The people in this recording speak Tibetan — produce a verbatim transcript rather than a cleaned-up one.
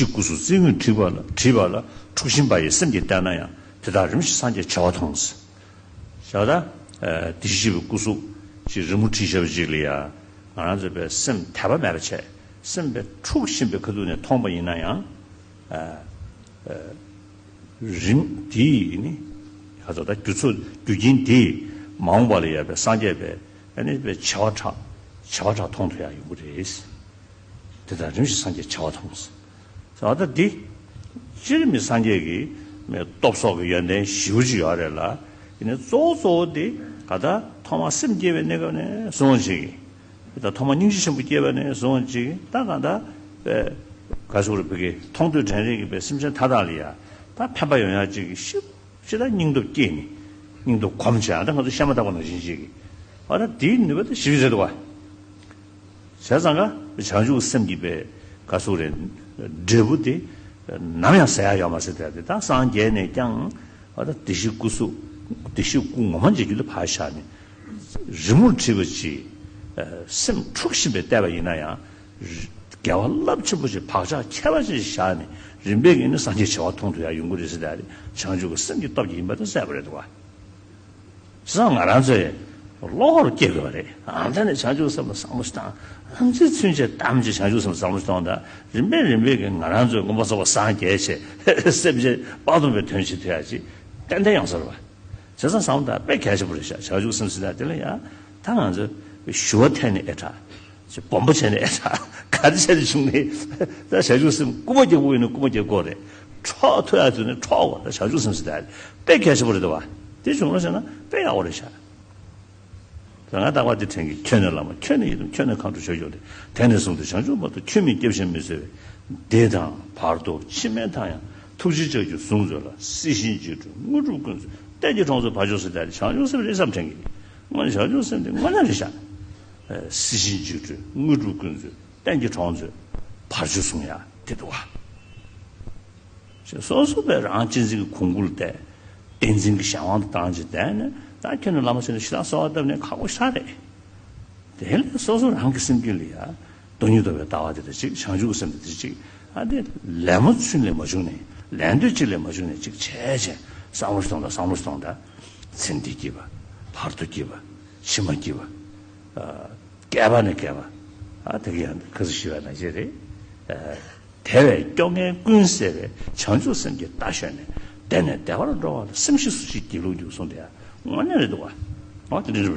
ཤེས་སྐུ་གཟུགས་རྩིས་དངོས་བྲིས་པ་ལ་བྲིས་པ་ལ་འཁྲུགས་ཤིང་པ་ཡི་སེམས་ཀྱིས་བལྟས་ན་ཡང་དེ་དག་རིམ་བཞིན་སངས་རྒྱས་བྱེ་བ་མཐོང་། ཞག་ད། དེ་བཞིན་གཤེགས་པའི་སྐུ་གཟུགས་ཀྱི་རི་མོ་བྲིས་བཞག་པ་ཅིག་ལ་ཡང་ང་རང་ཚོའི་པའི་སེམས་དད་པ་མེད་པ་བྱས་སེམས་པའི་འཁྲུགས་བཞིན་པའི་ཁ་ཐུག་ནས་མཐོང་པ་ཡིན་ན་ཡང་། རིམ་དེ་ནི་ག་ཚོད་ད་རྒྱུ་ཚོ་རྒྱུ་རྐྱེན་དེས་མ་འོངས་པ་ལ་ཡོད་པའི་སངས་རྒྱས་པའི་ཨ་ནི་པའི་བྱེ་བ་ཕྲག་བྱེ་བ་ཕྲག་མཐོང་ཐུབ་ཡག་ཡོང་གི་རེད། དེ་དག་རིམ་བཞིན་སངས་རྒྱས་བྱེ་བ་མཐོང་། ཟེར་བ་ད་འདི་སྤྱིར་མི་སངས་རྒྱས་ཀྱི་མི་སྟོབས་སོགས་ཀྱི་ཡོན་ཏན་ཞེ་པོ་ཅིག་ཡོད་རེད་ལ། ཡིན་ནའི་གཙོ་བོ་གཙོ་བོ་འདི་ག་ད་ཐོག་མར་སེམས་བསྐྱེད་པའི་གནས་སྐབས་ནས་བཟུང་བ་ཅིག་ད་ཐོག་མར་སྙིང་རྗེ་ཆེན་པོ་སྐྱེས་པ་ནས་བཟུང་བ་ཅིག་ད་གང་ལྟར་པའི་ག་ཟེར་དགོས་རེད། བོད་ཀྱི་མཐོང་ཐོས་དྲན་རེག་གི་པའི་སེམས་ཅན་མཐའ་དག་ལ་ཡ་ད་ཕན་པ་ཡོང་ཡག་ཅིག་གི་ཤུགས་ཅི་ད་སྙིང་སྟོབས་སྐྱེས་ནས་སྙིང་སྟོབས་གོམས་བྱས་ད་ང་ཚོ་ཤ་མ་ཐག་པ་ནང་བཞིན་ཅིག་གི་ཨ་ད་དེའི་ནུས་པ་ད་ཞེ་པོ་རེད་འདུག་བ། བྱས་ཙང་ཀ་བྱང་ཆུབ་སེམས་ཀྱི་པའི་ག་ཟེར་དགོས་རེད། འབྲས་བུ་དེ་ནམ་ཡང་ཟད་ཡག་ཡོད་མ་རེད་དེ་ད་སངས་རྒྱས་ནས་ཀྱང་ཨ་ད་བདེ་གཤེགས་སྐུ་གཟུགས་བདེ་གཤེགས་སྐུ་ངོ་མ་མཇལ་རྒྱུ་ལ་ཕར་བཞག་ནས། རི་མོར་བྲིས་པ་ཅིག་སེམས་འཁྲུགས་བཞིན་པའི་བལྟས་པ་ཡིན་ན་ཡང་། དགེ་བ་རླབས་ཆེན་པོ་ཞིག་བག་ཆགས་ཁྱད་པར་ཅན་ཞིག་བཞག་ནས་རིམ་པས་ཀྱིས་ནི་སངས་རྒྱས་བྱེ་བ་མཐོང་ཐུབ་ཡག་ཡོང་གི་རེད་ཟེར་ཏེ་བྱང་ཆུབ་ཀྱི་སེམས་ཀྱི་སྟོབས་ཀྱིས་ཡིན་པ་དེ་གསལ་པོ་རེད་འདུག་བ། བྱས་ཙང་ང་རང་ཚོས་བློ་ཁོག་སྐྱེ་དགོས་པ་རེད། ཨ་ད་ནི་བྱང་ཆུབ་སེམས་ལ་བསམ་བློ་ཞིག་བཏང་། ཨམ་ཅི་ཚུན་ཆད་གཏམ་ཅིག་བྱང་ཆུབ་སེམས་ལ་བསམ་བློ་ཞིག་གཏོང་དང་རིམ་པས་རིམ་པས་ཀྱིས་ང་རང་ཚོའི་མངོན་པར་རྫོགས་པ་སངས་རྒྱས་བྱས་སེམས་ཅན་དཔག་ཏུ་མེད་པའི་དོན་བྱེད་ཐུབ་ཡག་ཅིག་ཏན་ཏན་ཡོང་ས་རེད་བ། བྱས་ཙང་བསམ་བློ་དཔེ་གལ་ཆེན་པོ་རེད་ཤག་བྱང་ཆུབ་སེམས་ཟེར་ན་དེ་ལ་ཡང་ད་ང་ཚོ་ཞུ་བ་འཐེན་ནས་ཨེ་དྲག་ཅིག་སྦོམ་པོ་བྱས་ནས་ཨེ་དྲག་ག་རེ་བྱས་ནས་བྱུང་ནས་ད་བྱང་ཆུབ་སེམས་རྐུ་མ་རྒྱག་དགོས་ཡིན་ན་རྐུ་མ་རྒྱག་དགོས་རེད། འཕྲོག་ཐུབ་ཡག་དུས་ནས་འཕྲོག་དགོས་ད་བྱང་ཆུབ་སེམས་ཟེར་ད་དཔེ་གལ་ཆེན་པོ་རེད་འདུག་བ། དེ་བྱུང་ལ་བྱས་ན་དཔེ་ཡག་པོ་རེད་ཤག་ད་ང་རྟག་པ་འདི་དྲན་གྱི་ཁྱོད་ནི་བླ་མ་ཁྱོད་ནི་ཡི་དམ་ཁྱོད་ནི་མཁའ་འགྲོ་ཆོས་སྐྱོང་སྟེ། དེ་ནས་བཟུང་སྟེ་བྱང་ཆུབ་བར་དུ་ཁྱོད་མི་སྐྱབས་ཤིང་མི་འཚོལ་བས། འདི་དང་བར་དོ་ཕྱི་མའི་མཐའ་ཡང་ཐུགས་རྗེའི་ལྕགས་ཀྱུས་བཟུང་མཛོད་ལ། སྲིད་ཞིའི་འཇིགས་སྐྲོད་དངོས་གྲུབ་ཀུན་སྩོལ་གཏན་གྱི་གྲོང་ཚོའི་བར་ཆོད་ཟེར་ཏེ་བྱང་ཆུབ་སེམས་རེད་བསམ་དྲན་གྱི། དངོས་གནས་བྱང་ཆུབ་སེམས་འདི་དངོས་གནས་རེད་ཤག་སྲིད་ཞིའི་འཇིགས་སྐྲོད་དངོས་གྲུབ་ཀུན་སྩོལ་གཏན་གྱི་གྲོང་ཚོའི་བར་ཆོད་བཟུང་ཡག་དེ་འདུག་བ། ཞེས་སོ་སོ་པས་རང་གཅེས་འཛིན་གྱི་གོང་བུར་བལྟས། བསྟན་འཛིན་གྱི་གཞན་དབང་དུ་བཏང་བྱས་བསྡད་ནས་ད་ཁྱོད་ནི་བླ་མ་ཟེར་ནས་ཞེ་དྲག་གསོལ་བ་བཏབ་ནས་ཁག་པོ་ཞེ་དྲག་རེད། དེ་ལས་སོ་སོ་རང་གི་སེམས་རྒྱུད་ལ་ཡ་སྟོང་ཉིད་རྟོགས་པའི་ལྟ་བ་དེ་དང་གཅིག་བྱང་ཆུབ་ཀྱི་སེམས་དེ་དང་གཅིག་ཨ་དེ་ལད་མོ་ཚུན་ལས་མ་བྱུང་ནས་ལད་འདོད་གཅིག་ལས་མ་བྱུང་ནས་གཅིག་བྱས་བྱས་བསམ་བློ་ཞིག་གཏོང་དང་བསམ་བློ་ཞིག་གཏོང་དང་། ཚེ་འདི་སྐྱིད་པ། བར་དོ་སྐྱིད་པ། ཕྱི་མ་སྐྱིད་པ། བསྐལ་པ་ནས་བསྐལ་པ། ཨ་དེ་གི་ཡང་ཁ་སུ་ཞུ་བ་ནང་བཞིན་རེད། དེ་བས་སྐྱོ་ངལ་ཀུན་སེལ་བའི་བྱང་ཆུབ་སེམས་ཀྱི་རྟ་ཞོན་ནས། བདེ་ནས་བདེ་བར་འགྲོ་བ་ལ། སེམས་ཤེས་སུ་ཞིག་སྒྱིད་ལུག་འཇུག་གསུངས་ཏེ་ཡང་དངོས་གནས་རེད་འདུག་བ། འོ་དེ་འདྲ་རེད།